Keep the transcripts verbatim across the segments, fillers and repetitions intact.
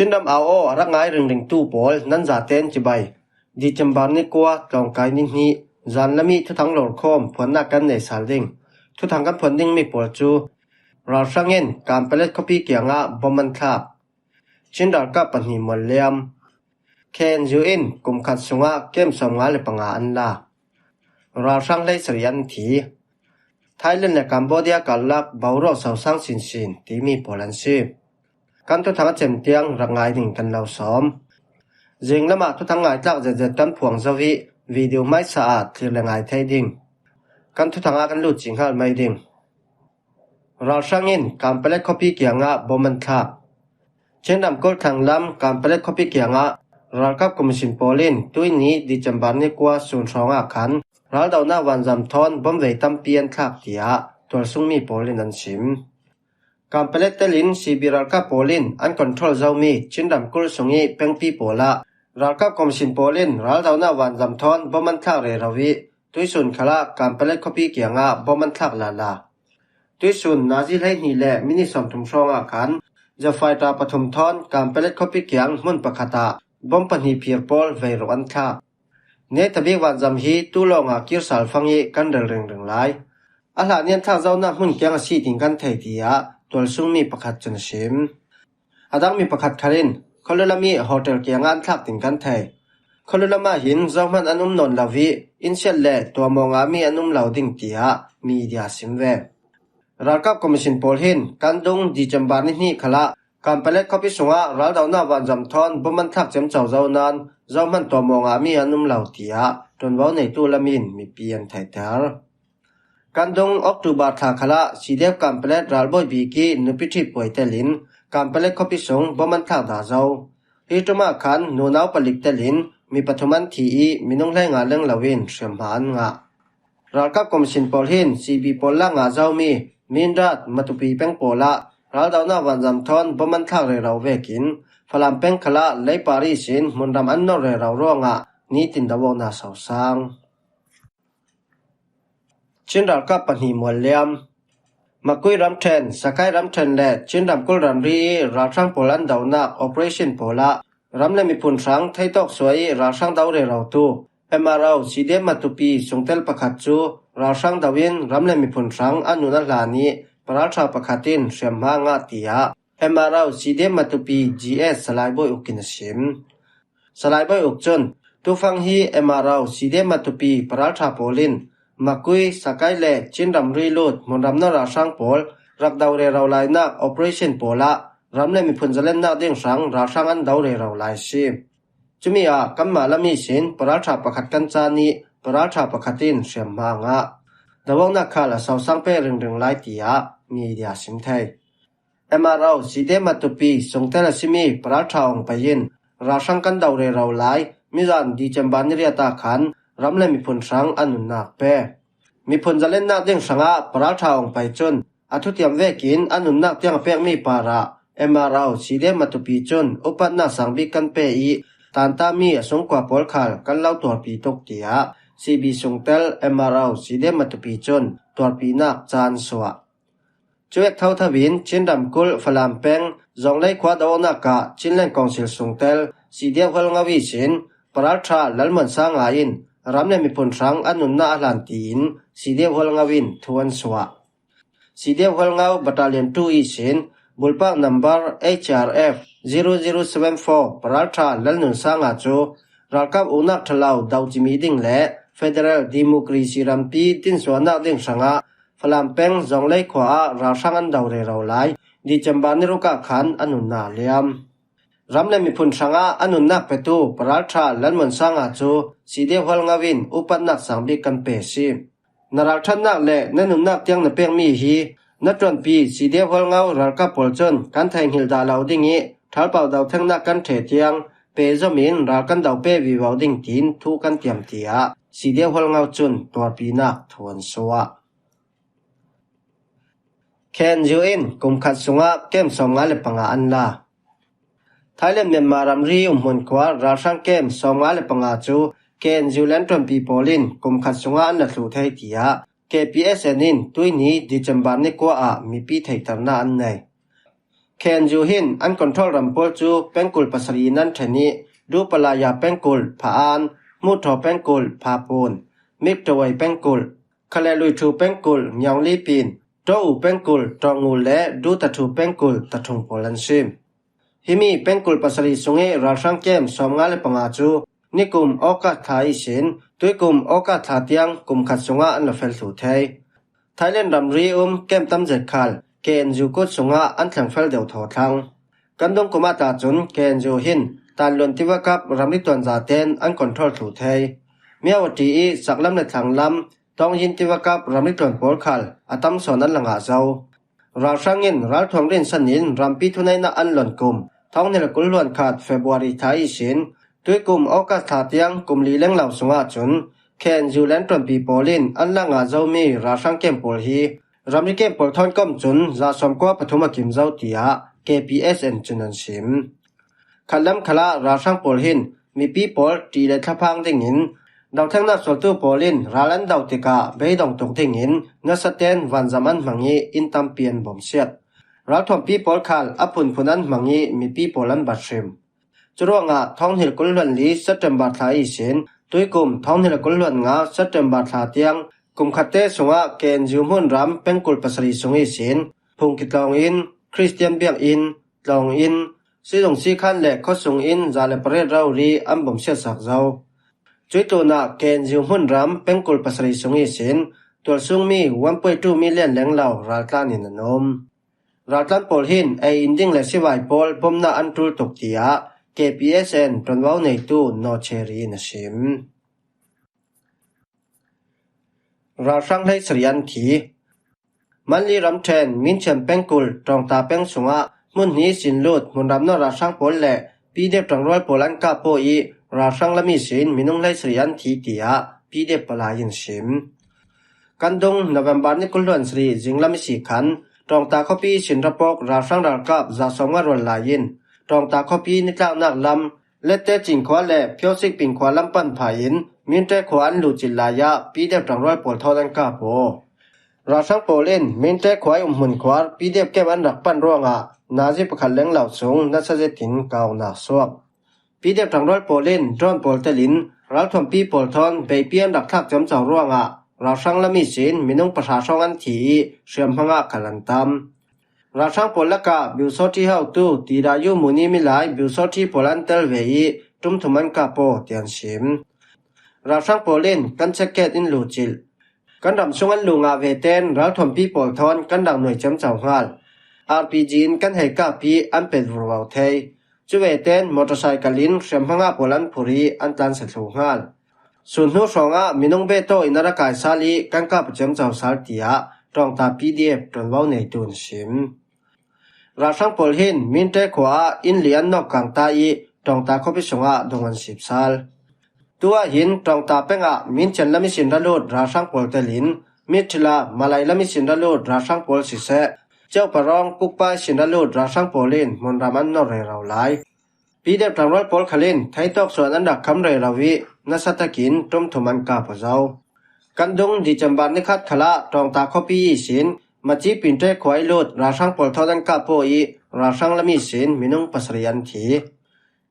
Chin ram au aw a rak ngai ringringtu pawl nan zaten cibai. December ni kua tlawngkai ni hnih, zanlami thuthang lawrkhawm phuannak kan nei sal ding. Thuthang kan phuan dingmi pawl cu ralhrang in Kanpalet khuapi kiangah bom an thlak. Chin ralkap pahnih mual liam. K N U in kum khat sungah kem sawmnga le panga an la. Ralhrang hleisarih an thi. Thailand le Cambodia karlak boruak sosang sinsin timi pawl an si. Kan thuthang a cem tiang rak ngai ding kan lo sawm. Zinglamah thuthang ngaitlak zetzet kan phuang zo ih video hmaisa ah thlir le ngai thei ding. Kan thuthang ah kan lut cih hngal mai ding. Ralhrang in Kanpalet khuapi kiangah bom an thlak. Chin ramkulh thlanglam Kanpalet khuapi kiangah ralkap commission pawl in tuihni December ni kua sun hrawngah khan raldohnak vanzam thawn bom vei tampi an thlak, tiah tualsungmi pawl in an sim. Kanpalet telin C B ralkap pawl in an control zomi Chin ramkulh sung ih pengpi pawl ah ralkap commission pawl in raldohnak vanzam thawn bom an thlak rero ih tuisun khalah Kanpalet khuapi kiangah bom an thlak lala. Tuisun nazi hleihnih le minit sawmthum hrawngah khan Jet Fighter pathum thawn Kanpalet khuapi kiang hmun pakhat ah bom pahnih phir pawl vei ruk an thlak. Netabik vanzam hi tulawng ah kir sal fang ih kan rel ringring lai. A hlan ih an thlak zohnak hmun kiang a si ding kan thei, tiah tualsungmi pakhat cun a sim. A dangmi pakhat khal in khualulam ih hotel kiangah an thlak ding kan thei. Khualulam ah hin zohman an um nawn lo ih inn siat le tuamawh ngahmi an um lo ding, tiah media a sim ve. Ralkap commission pawl hin kan dung December ni hnih khalah Kanpalet khuapi sungah raldohnak vanzam thawn bom an thlak ciamco zo nain zohman tuamawh ngahmi an um lo, tiah ṭuanvo neitu lam in mipi an theihter. Kan dung October thla khalah C D F Kanpalet ralbawi bik ih nupi ṭhitpuai telin Kanpalet khuapi sung bom an thlak dah zo. Hi ṭum ah khan nunau palik telin mi pathum an thi ih minung hleinga leng loin hriamhma an ngah. Ralkap commission pawl hin C B pawl lak ngah zomi Mindat, Matupi peng pawl ah raldohnak vanzam thawn bom an thlak rero vekin Falam peng khalah leipar ihsin hmunram an nor rero ruangah nitin do awknak sosang. Chin ralkap pahnih mual liam. Makui ramṭhen, Sakai ramṭhen le Chin ramkulh ramri ih ralhrang pawl an donak operation pawl ah ram le miphun hrang theitawk suai ih ralhrang do rerotu M R O C D F Matupi sungtel pakhat cu ralhrang do in ram le miphun hrang a nun a hlan ih paralṭha pakhat in hriamhma a ngah, tiah M R O C D F Matupi G S Salai Bawi Uk in a sim. Salai Bawi Uk cun tufang hi M R O C D F Matupi paralṭha pawl in Makui, Sakai le Chin ramri lut hmunram nor ralhrang pawl rak do rero lainak operation pawl ah ram le miphun zalennak ding hrang ralhrang an do rero lai a si. Cumi ah kanmah lam ihsin paralṭha pakhat kan caan ih paralṭha pakhat in hriamhma a ngah. Do awknak khal a sosang peh ringring lai, tiah media a sim thei. M R O C D F Matupi sungtel a simi paralṭha awng pai in ralhrang kan do rero lai, mizan December ni riat ah khan ram le miphun hrang a nunnak pe. Miphun zalennak ding hrangah paralṭha awng pai cun a thutiam vekin a nunnak tiang a pekmi parah M R O C D F Matupi cun upatnak sang bik kan pe ih tantami a sungkua pawl khal kan lo tuarpi tuk, tiah C B sungtel M R O C D F Matupi cun tuarpinak caan suah. Cu ek thotho in Chin ramkulh Falam peng Zawnglei khua do awknak ah Chinland Council sungtel C D F Hualngo ihsin paralṭha Lalmuan Sanga in ram le miphun hrang a nunnak a hlan tiin C D F Hualngo in thu an suah. C D F Hualngo Battalion two ihsin bulpak number H R F zero zero seven four paralṭha Lalnun Sanga cu ralkap uknak ṭhalo do cimi ding le federal democracy rampi tinsuahnak ding hrangah Falam peng Zawnglei khua ah ralhrang an do rero lai. December ni ruk ah khan a nunnak a liam. Ram le miphun hrangah a nunnak petu paralṭha Lalmuan Sanga cu C D F Hualngo in upatnak sang bik kan pe a si. Na ralṭhatnak le na nunnak tiang na pekmi hi na ṭuanpi C D F Hualngo ralkap pawl cun kan theihnghilh dah lo ding ih ṭhalpau dothengnak kan ṭheh tiang pe zom in ral kan do pe vivo ding tiin thu kan tiam, tiah C D F Hualngo cun tuarpinak thu an suah. K N U in kum khat sungah kem sawmnga le panga an la. Thailand Myanmar ramri umhmun khua ralhrang kem sawmnga le panga cu K N U le an ṭuanpi pawl in kum khat sungah an la thluh thei, tiah K P S N in tuihni December ni kua ah mipi theihternak an nei. K N U hin an control ram pawl cu pengkul pasarih in an ṭhen ih, Dupalaya pengkul, Pha-an, Hmuthaw pengkul, Phapun, Miktawai pengkul, Khalelui Thu pengkul, Ngiawnglipin, Taw-u pengkul, Tawngu le Dutathu pengkul, Tathung pawl an si. Himi pengkul pasarih sungih ralhrang kem sawmnga le panga cu nikum August thla ihsin tuikum August thla tiang kum khat sungah an la fel thluh thei. Thailand ramri um kem tam zet khal K N U kut sungah an thlengfel deuh thawthlang. Kan dungkum ah tah cun K N U hin Tanluan tivakap ramri tuanza ten an control thluh thei. Myawaddy ih saklam le thlanglam Tawngyin tivakap ramri tuan pawl khal a tam sawn an la ngah zo. Ralhrang in ralthuam rinsan in rampi thuneihnak an lon kum thawng hnih le kul hluan khat February thla ihsin tuikum August thla tiang kum li lenglo sungah cun K N U le an ṭuanpi pawl in an la ngah zomi ralhrang kem pawl hi ramri kem pawl thawn kom cun za sawmkua pathum a kim zo, tiah K P S N cun an sim. Khatlam khalah ralhrang pawl hin mipi pawl ṭih le thlaphang dingin dothlengnak sualtu pawl in ral an do tikah beidong tuk dingin nasa ten vanzam an hmang ih inn tampi an bawmsiat. Ralthuampi pawl khal a phunphun an hmang ih mipi pawl an bat hrim. Curuangah thawng hnih le kul hluan li September thla ihsin tuikum thawng hnih le kul hluan nga September thla tiang kum khatte sungah K N U hmunram pengkul pasarih sung ihsin Phungki tlawng in, Khristian biakinn, tlawng in, sizung sikhan le khuasung in za le pariat rori an bawmsiatsak zo. Cuih tlunah K N U hmunram pengkul pasarih sung ihsin tualsungmi one point two million lenglo raltlan in an um. Raltlan pawl hin ei in ding le sivai pawl bawmhnak an ṭul tuk, tiah K P S N ṭuanvo neitu Naw Cheri in a sim. Ralhrang hleisarih an thi. Manli ramṭhen Minchian pengkul Ṭawngta peng sungah hmun hnih ihsin lut hmunram nawn ralhrang pawl le P D F ṭangrual pawl an kah paw ih ralhrang lam ihsin minung hleisarih an thi, tiah P D F palai in sim. Kan dung November ni kul hluan sarih zinglam ihsi khan Ṭawngta khuapi ihsin rapawk ralhrang ralkap za sawmnga rual lai in Ṭawngta khuapi nitlaknak lam Lette Cin khua le Phiosik Pin khua lam pan phah in Minte khua an luh cil lai ah P D F ṭangrual pawl thawn an kah paw. Ralhrang pawl in Minte khua ih umhmun khuar P D F kem an rak pan ruangah nazi pakhat lenglo sung nasa zetin kau nak suak. P D F ṭangrual pawl in drone pawl telin ralthuampi pawl thawn beipi an rak thlak ciamco ruangah ralhrang lam ihsin minung pahra hrawng an thi ih hriamhmang ah khal an tam. Ralhrang pawl lakah Biusawṭhi hotu Tirayu Muni milai Biusawṭhi pawl an tel ve ih ṭumthum an kah paw, tiah an sim. Ralhrang pawl in kan check gate in luh cilh. Kan ram sung an luh ngah ve ten ralthuampi pawl thawn kan rak nuai ciamco hngal. R P G in kan hei kap ih an pet vurvo thei. Cu ve ten motorcycle in hriamhmang ah pawl an phurh ih an tlansa thluh hngal. Sun hnu hrawngah minung beh tawh in a ra kai sal ih kan kap a ciamco sal, tiah Ṭawngta P D F ṭuanvo neitu in a sim. Ralhrang pawl hin Minte khua ah inn li an nawk kang ta ih Ṭawngta khuapi sungah dung an sip sal. Tu ah hin Ṭawngta peng ah Minchian lam ihsin ra lut ralhrang pawl telin Mithila Malai lam ihsin ra lut ralhrang pawl siseh, Ceuparawng Pukpa ihsin ra lut ralhrang pawl in hmunram an nor rero lai. P D F ṭangrual pawl khal in theitawk suan an rak kham rero ih nasa takin ṭumthum an kap aw zo. Kan dung December ni khat khalah Ṭawngta khuapi ihsin Maci Pinte khua ih lut ralhrang pawl thawn an kap paw ih ralhrang lam ihsin minung pasarih an thi.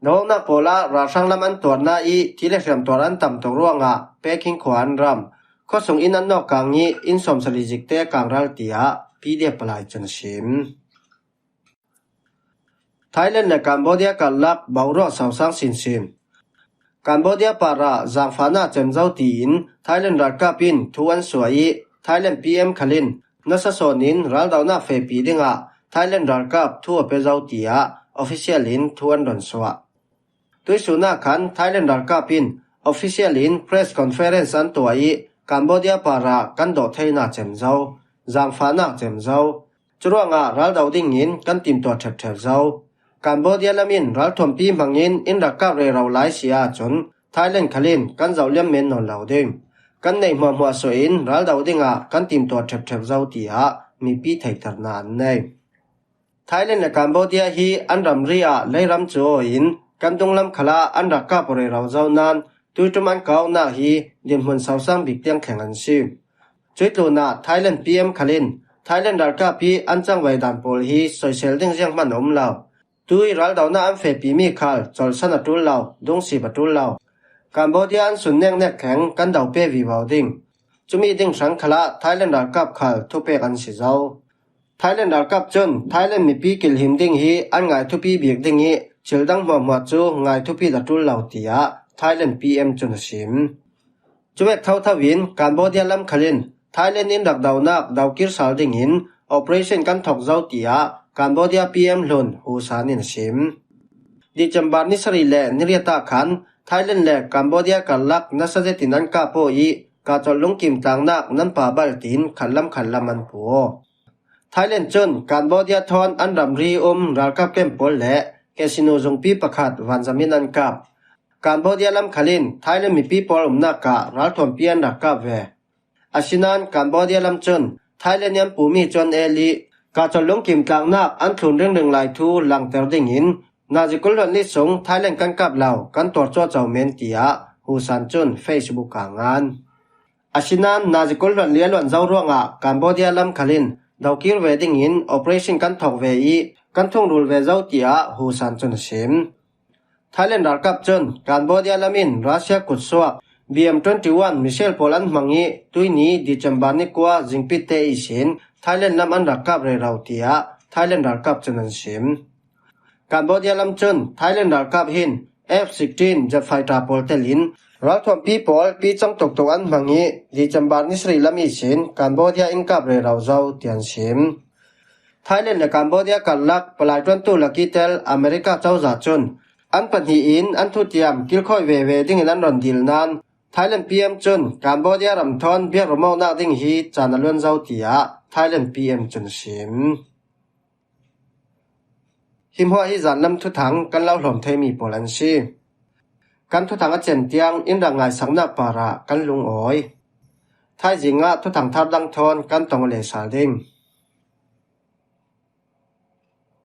Dohnak pawl ah ralhrang lam an tuarna ih thi le hriam tuar an tam tuk ruangah Peking khua an ram. Khuasung inn an nawk kang ih inn sawmsarih zikte kang ral, tiah P D F palai cun a sim. Thailand le Cambodia karlak boruak sausang sinsin. Cambodia parah zangfahnak cem zo tiin Thailand ralkap in thu an suah ih Thailand P M khal in nasa sawn in raldohnak fehpi dingah Thailand ralkap thu a pe zo, tiah official in thu an run suah. Tuihsun ah khan Thailand ralkap in official in press conference an tuah ih Cambodia parah kan dawh theinak cem zo, zangfahnak cem zo. Curuangah raldo dingin kan timtuah ṭhepṭhep zo. Cambodia lam in ralthuampi hmangin in rak kap rero lai si ahcun Thailand khal in kan zoh liam men nawn lo ding. Kan neih hmuahhmuah suah in raldo dingah kan timtuah ṭhepṭhep zo, tiah mipi theihternak an nei. Thailand le Cambodia hi an ramri ah leiram cu aw in kan dunglam khalah an rak kap aw rero zo nain tuiṭum an kah awknak hi dinhmun sausang bik tiang thleng an si. Cuih tlunah Thailand P M khal in Thailand ralkap hi an cangvai dan pawl hi soisel ding zianghman a um lo. Tui raldona an fehpih mi khal cawlsan a ṭul lo, dungsip a ṭul lo. Cambodia an sun neknek kheng kan do pe vivo ding. Cumi ding hrang khalah Thailand ralkap khal thupek an si zo. Thailand ralkap cun Thailand mipi kilhim ding hi an ngai thupi bik ding ih, thil dang hmuahhmuah cu ngai thupi a ṭul lo, tiah Thailand P M cun a sim. Cuvek thotho in Cambodia lam khal in Thailand in rak donak dokir sal dingin operation kan thawk zo, tiah Cambodia P M hlun Hun Sen in a sim. December ni sarih le ni riat ah khan Thailand le Cambodia karlak nasa zetin an kap aw ih, kahcolh lungkim tlaknak nan pah bal tiin khatlam khatlam an pu aw. Thailand cun Cambodia thawn an ramri um ralkap camp pawl le casino zungpi pakhat vanzam in an kap. Cambodia lam khal in Thailand mipi pawl umnak ah ralthuampi an rak kap ve. Asinain Cambodia lam cun Thailand i an pumi cu an el ih, kahcolh lungkim tlaknak an thlun ringring lai thu langter dingin nazi kul hluan li sung Thailand kan kap lo, kan tuar cuahco men, tiah Hun Sen cun Facebook ah a ngan. Asinain nazi kul hluan li a luan zo ruangah Cambodia lam khal in dokir ve dingin operation kan thawk ve ih, kan thungrul ve zo, tiah Hun Sen cun a sim. Thailand ralkap cun Cambodia lam in Russia kutsuak B M twenty-one missile pawl an hmang ih, tuihni December ni kua zingpitte ihsin Thailand lam an rak kap rero, tiah Thailand ralkap cun an sim. Cambodia lam cun Thailand ralkap hin F sixteen jet fighter pawl telin ralthuampi pawl pi cang tuktuk an hmang ih, December ni sarih lam ihsin Cambodia in kap rero zo, tiah an sim. Thailand le Cambodia karlak palai ṭuantu laki tel America cozah cun an pahnih in an thutiam kilkhawi veve dingin an run dil nain Thailand P M cun Cambodia ram thawn biak rumawknak ding hi caan a luan zo, tiah Thailand P M cun a sim. Hi hmuah hi zanlam thuthang kan lo hlawm theimi pawl an si. Kan thuthang a cen tiang in rak ngaisaknak parah kan lungawi. Thaizing ah thuthang thar dang thawn kan tong le sal ding.